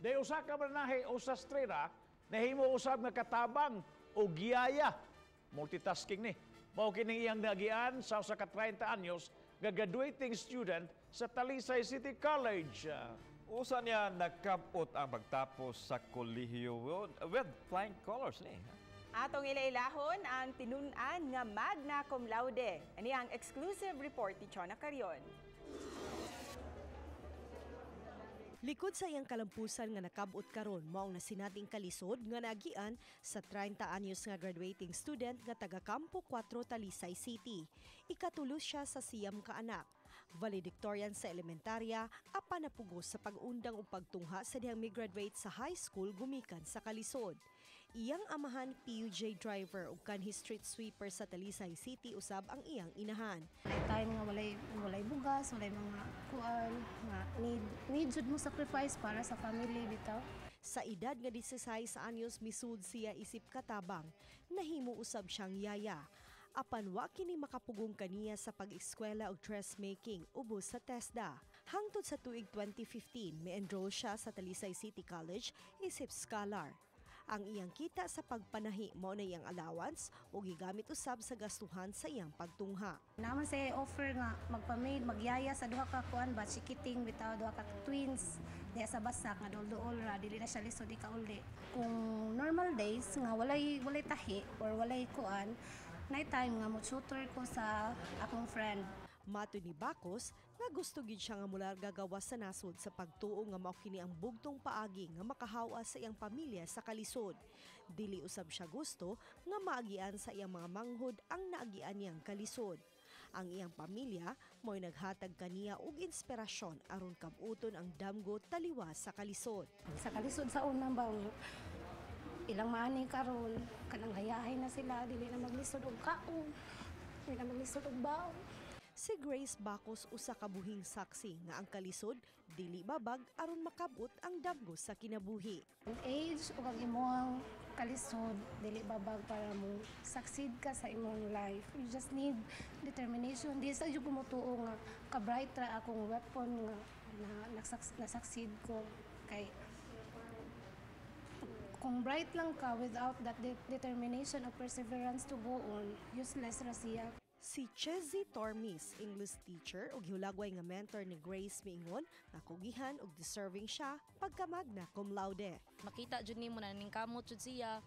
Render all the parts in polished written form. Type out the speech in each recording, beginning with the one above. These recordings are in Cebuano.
Day usa ka mananahi o sastrera nahimo usab nga katabang o giyaya. Multitasking ni. Mao kining iyang naagian sa usa ka 30 anyos nga graduating student sa Talisay City College. Usa niya nakabot ang pagtapos sa kolehiyo with flying colors ni. Atong ilailahon ang tinun-an nga magna cum laude. Ani ang exclusive report ni Chona Carion. Likod sa iyang kalampusan nga nakabot karon, maong nasinating kalisod nga naagian sa 30 anyos nga graduating student nga taga Campo 4, Talisay City. Ikatulo siya sa 9 ka anak. Valedictorian sa elementarya, apan napugos sa pag-undang ug pagtungha sa dihang mi-graduate sa high school gumikan sa kalisod. Iyang amahan PUJ driver ug kanhi street sweeper sa Talisay City usab ang iyang inahan. Walay time nga walay bugas, walay mga kuan, nga need jud mo sacrifice para sa family bitaw. Sa edad nga 16 anyos misud siya isip katabang, nahimo usab siyang yaya. Apan wa kini makapugong kaniya sa pag-eskwela og dressmaking ubos sa TESDA. Hangtod sa tuig 2015, mi-enroll siya sa Talisay City College isip scholar. Ang iyang kita sa pagpanahi mao na iyang allowance ug gigamit usab sa gastuhan sa iyang pagtungha. Naman sa offer nga magpa-maid, magyaya sa duha ka kuan ba, chikiting bitaw, duha ka twins diha sa Basak nga duol-duol ra, dili na siya lisod ikauli. Kung normal days nga walay tahi or walay kuan, night time nga mo tutor ko sa akong friend. Mato ni Bacos nga gusto gid siya nga mularga gawas sa nasod sa pagtuo nga mao kini ang bugtong paagi nga makahawa sa iyang pamilya sa kalisod. Dili usab siya gusto nga maagian sa iyang mga manghod ang naagian niyang kalisod. Ang iyang pamilya mo'y naghatag kaniya og inspirasyon aron kabuton ang damgo taliwa sa kalisod. Sa kalisod sa unang ba ilang maani karon kanang hayahay na sila, dili na maglisod og kaon, dili na maglisod og baon. Si Grace Bacos usa ka buhing saksi nga ang kalisod dili babag aron makabot ang damgo sa kinabuhi. Ang age ug ang imong kalisod dili babag para mo succeed ka sa imong life. You just need determination. Di sa jud ko motuo nga ka-bright ra akong weapon nga na succeed ko, kay kung bright lang ka without that determination or perseverance to go on, useless ra siya. Si Chezzy Tormis, English teacher ug hulagway nga mentor ni Grace, miingon nga kugihan ug deserving siya pagka magna cum laude. Makita jud nimo na ningkamot jud siya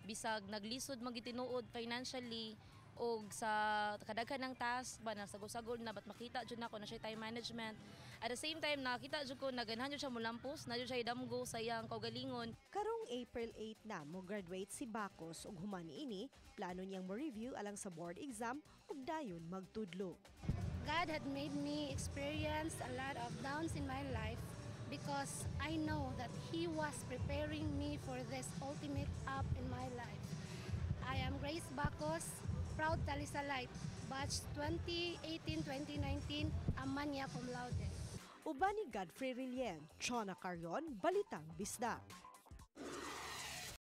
bisag naglisod magitinuod financially og sa kadaghan ng task ba na sagol-sagol na, but makita jud nako na siya time management. At the same time, nakita jud ko na ganahan jud siya mulampos na jud siya damgo sa iyang kaugalingon. Karong April 8 na mo graduate si Bacos ug human ini plano niyang mo-review alang sa board exam ug dayon magtudlo. God had made me experience a lot of downs in my life because I know that He was preparing me for this ultimate up in my life. I am Grace Bacos, proud Talisalite, batch 2018-2019, Amanya cum laude. Uban ni Godfrey Rilien, Chona Carion, Balitang Bisdak.